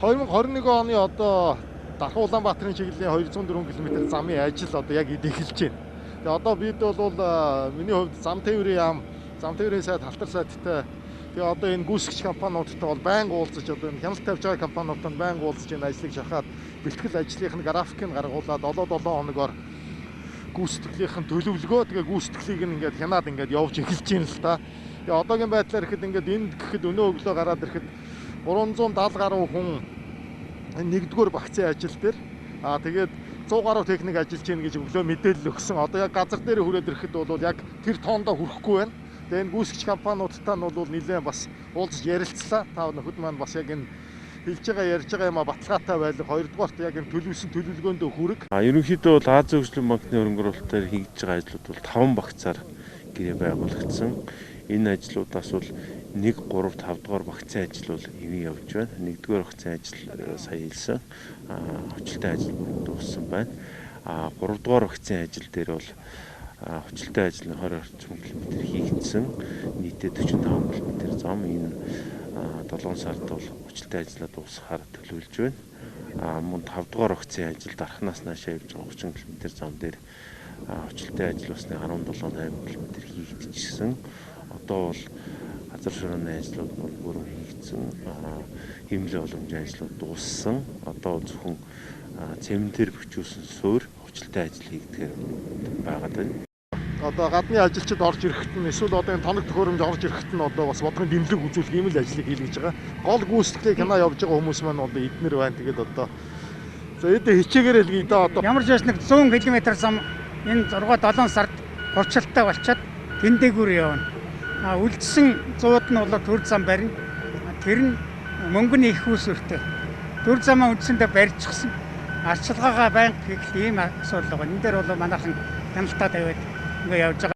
2021 оны одоо Дархан Улаанбаатарын чиглэлийн 204 км замын ажил одоо яг эд эхэлж байна. Тэгээ одоо бид бол миний хувьд зам тээврийн яам, зам тээврийн сайд, халтар сайдтай, тэгээ одоо энэ гүйцэтгэгч компаниудтай бол байнга уулзаж, одоо энэ хяналт тавьж байгаа компаниудтай байнга уулзаж, энэ ажлыг шахаад, бэлтгэл ажлынх нь графикийг гаргуулад 7 7 хоногоор гүйцэтгэлийнх нь төлөвлөгөө, тэгээ гүйцэтгэлийг нь ингээд хянаад, ингээд явж эхэлж байна л та. Тэгээ одоогийн байдлаар ихэд ингээд энд гэхэд өнөө өглөө гараад ирэхэд 370 гаруй хүн нэгдүгээр багцын ажил дээр, тэгээд 100 гаруй техник ажиллаж байна гэж өглөө мэдээлэл өгсөн. Одоо яг газар дээр хүрээд ирэхэд бол яг тэр тоондоо хүрэхгүй байна. Тэгээ энэ гүйцэтгэгч компаниудтай нь бол нэлээд бас уулзаж ярилцлаа. Та нөхөд маань бас яг энэ хэлж байгаа, ярьж байгаа юм а баталгаатай байлга. Хоёрдугаарт яг энэ төлөвлөсөн төлөвлөгөөндөө хүрэг. Ерөнхийдөө бол Азийн хөгжлийн банкны хөрөнгө оруулалтаар хийгдэж байгаа ажлууд бол 5 багцаар гэрээ байгуулагдсан. Энэ ажлуудаас бол 1 3 5 дугаар багцын ажил бол хэвэн явж байна. 1-р багцын ажил сая хэлсэн. Хүчлэлтэй ажил бүрэн дууссан байна. 3 дугаар багцын ажил дээр бол хүчлэлтэй ажил нь 20 орчим километр хийгдсэн. Нийтдээ 45 км зам энэ 7 сард бол хүчлэлтэй ажлаа дуусгахаар төлөвлөж байна. Мөн 5 дугаар багцын ажил Дарханаас наашаа явж байгаа 30 км зам дээр хүчлэлтэй ажил басны 17.8 км хийгдчихсэн. Одоо бол газар шорооны ажлууд бол бүрэн хийгдсэн. Хиймлийн боломжийн ажлууд дууссан. Одоо зөвхөн цементээр бөчүүлсэн суурь хүчлэлтэй ажил хийгдэхээр байгаад байна. Одоо гадны ажилчид орж ирэхэд нь эсвэл одоо энэ тоног төхөөрөмж орж ирэхэд нь одоо бас бодлогын дэмжлэг үзүүлэх ийм л ажлыг хийлгэж байгаа. Гол гүйцэтгэлийг хянаа явж байгаа хүмүүс маань одоо эднэр байна. Тэгээд одоо за эдээ хичээгээрэй л гээ да одоо. Ямар ч байсан нэг 100 км зам энэ 6 7 сард хурцлалтай болчиход тэндээгүүр явна. Үлдсэн 100-д нь бол төр зам барина. Тэр нь мөнгөний их үүсвэртэй. Төр замаа үндсэндээ барьчихсан. Арчилгаагаа байнга хийх ийм асуудал байгаа. Энэ дээр бол манайхан хяналтаа тавиад ингээ явж байгаа.